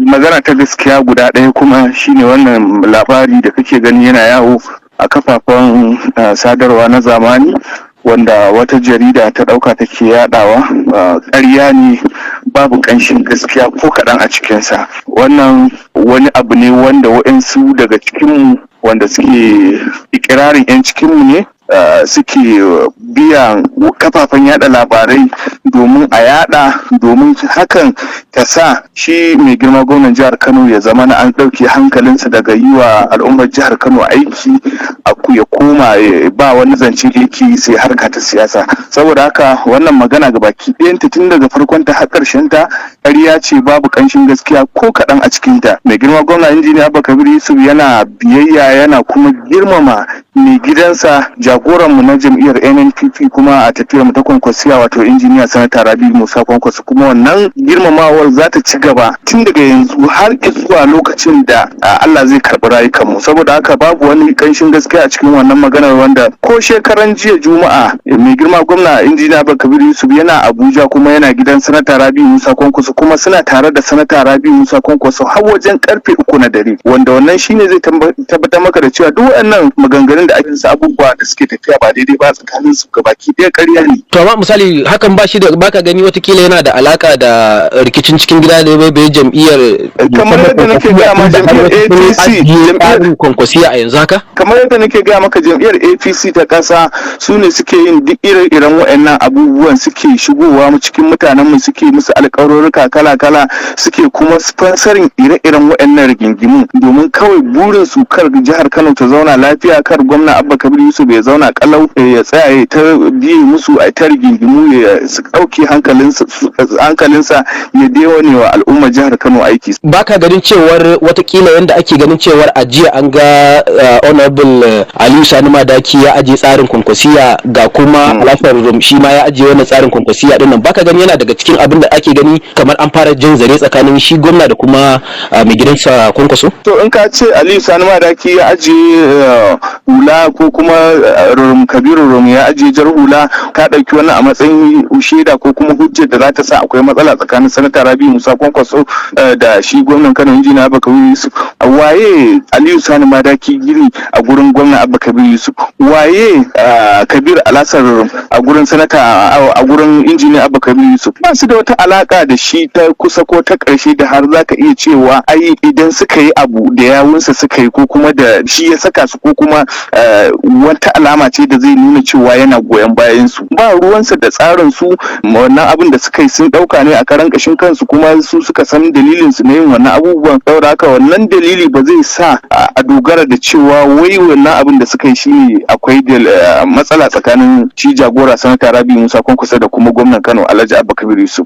Magana ta gaskiya guda ɗaya kuma shine wannan labari da kake gani yana yawo a kafafen sadarwa na zamani, wanda wata jarida ta ɗauka take yadawa, ƙarya ne, babu ƙanshin gaskiya ko kaɗan a cikinsa. Wannan wani abu ne wanda waɗansu daga cikinmu, wanda suke ikirarin 'yan cikinmu ne, suke biyan kafafen yada labarai domin a yada, domin hakan ta sa shi mai girma gwamnan jihar Kano ya zama na an ɗauke hankalinsa daga yi wa al'ummar jihar Kano aiki, a ya koma ba wani zance da yake sai harka ta siyasa. Saboda haka wannan magana ga baki ɗayanta, tun daga farkon ta har ƙarshen ta, ƙarya ce, babu ƙanshin gaskiya ko kaɗan a cikinta. Mai girma gwamna Injiniya Abba Kabir Yusuf yana biyayya, yana kuma girmama mai gidansa, jagoranmu na jam'iyyar NNPP kuma a tafiyar mu ta Kwankwasiya, wato Injiniya Sanata Rabi Musa Kwankwaso. Kuma wannan girmamawar za ta ci gaba tun daga yanzu har zuwa lokacin da Allah zai karɓi rayukanmu. Saboda haka babu wani ƙanshin gaskiya a cikin wannan maganar, wanda ko shekaran jiya Juma'a mai girma gwamna Injiniya Abba Kabir Yusuf yana Abuja, kuma yana gidan Sanata Rabi Musa Kwankwaso, kuma suna tare da Sanata Rabi Musa Kwankwaso har wajen karfe 3 na dare, wanda wannan shine zai tabbatar maka da cewa duk waɗannan maganganun da ake, abubuwa da suke tafiya ba daidai ba tsakanin su, gabaki ɗaya ƙarya ne. To amma misali hakan ba shi da baka gani watakila yana da alaka da rikicin cikin gida da bai jam'iyyar? Kamar yadda nake gaya ma, jam'iyyar APC, jam'iyyar Kwankwasiya a yanzu haka. Kamar yadda nake gaya maka, jam'iyyar APC ta ƙasa su ne suke yin duk ire-iren waɗannan abubuwan, suke shigowa cikin mutanen mu, suke musu alƙawarurruka kala-kala, suke kuma sponsoring ire-iren waɗannan rigingimu, domin kawai burin su kar jihar Kano ta zauna lafiya, kar gwamna Abba Kabir Yusuf ya zauna kalau, ya tsaya ya ta biye musu a ta rigingimu, ya su ɗauke hankalinsa ya dewane wa al'ummar jihar Kano aiki. Baka ganin cewar watakila yanda ake ganin cewar a jiya an ga Honorable Aliyu Sani Madaki ya ajiye tsarin Kwankwasiya, ga kuma Alhassan Rum shi ma ya ajiye wannan tsarin Kwankwasiya dinnan, baka gani yana daga cikin abin da ake gani kamar an fara jin zare tsakanin shi gwamna da kuma mai gidansa Kwankwaso? To, in ka ce Aliyu Sani Madaki ya ajiye hula ko kuma Rum Kabiru Rum ya ajiye jar hula, ka ɗauki wannan a matsayin shaida ko kuma hujjar da za ta sa akwai matsala tsakanin Sanata Rabi Musa Kwankwaso da shi gwamnan Kano Injiniya Abba Kabir Yusuf, waye Aliyu Sani Madaki gini a gurin gwamna Abba Kabir Yusuf? Waye Kabir Alasar a gurin sanata, a gurin Injiniya Abba Kabir Yusuf? Ba su da wata alaka da shi ta kusa ko ta ƙarshe da har za ka iya cewa ai idan suka yi abu da yawunsa suka yi, ko kuma da shi ya saka su, ko kuma wata alama ce da zai nuna cewa yana goyon bayan su. Ba ruwansa da tsarin su. Wannan abin da suka yi sun dauka ne a karan kashin kansu, kuma su suka san dalilin su na yin wannan abubuwan. Saboda haka wannan dalili ba zai sa a dogara da cewa wai wannan abin da suka yi shine akwai matsala tsakanin shi jagora Sanata Rabi Musa Kwankwaso da kuma gwamnan Kano Alhaji Abba Kabir Yusuf.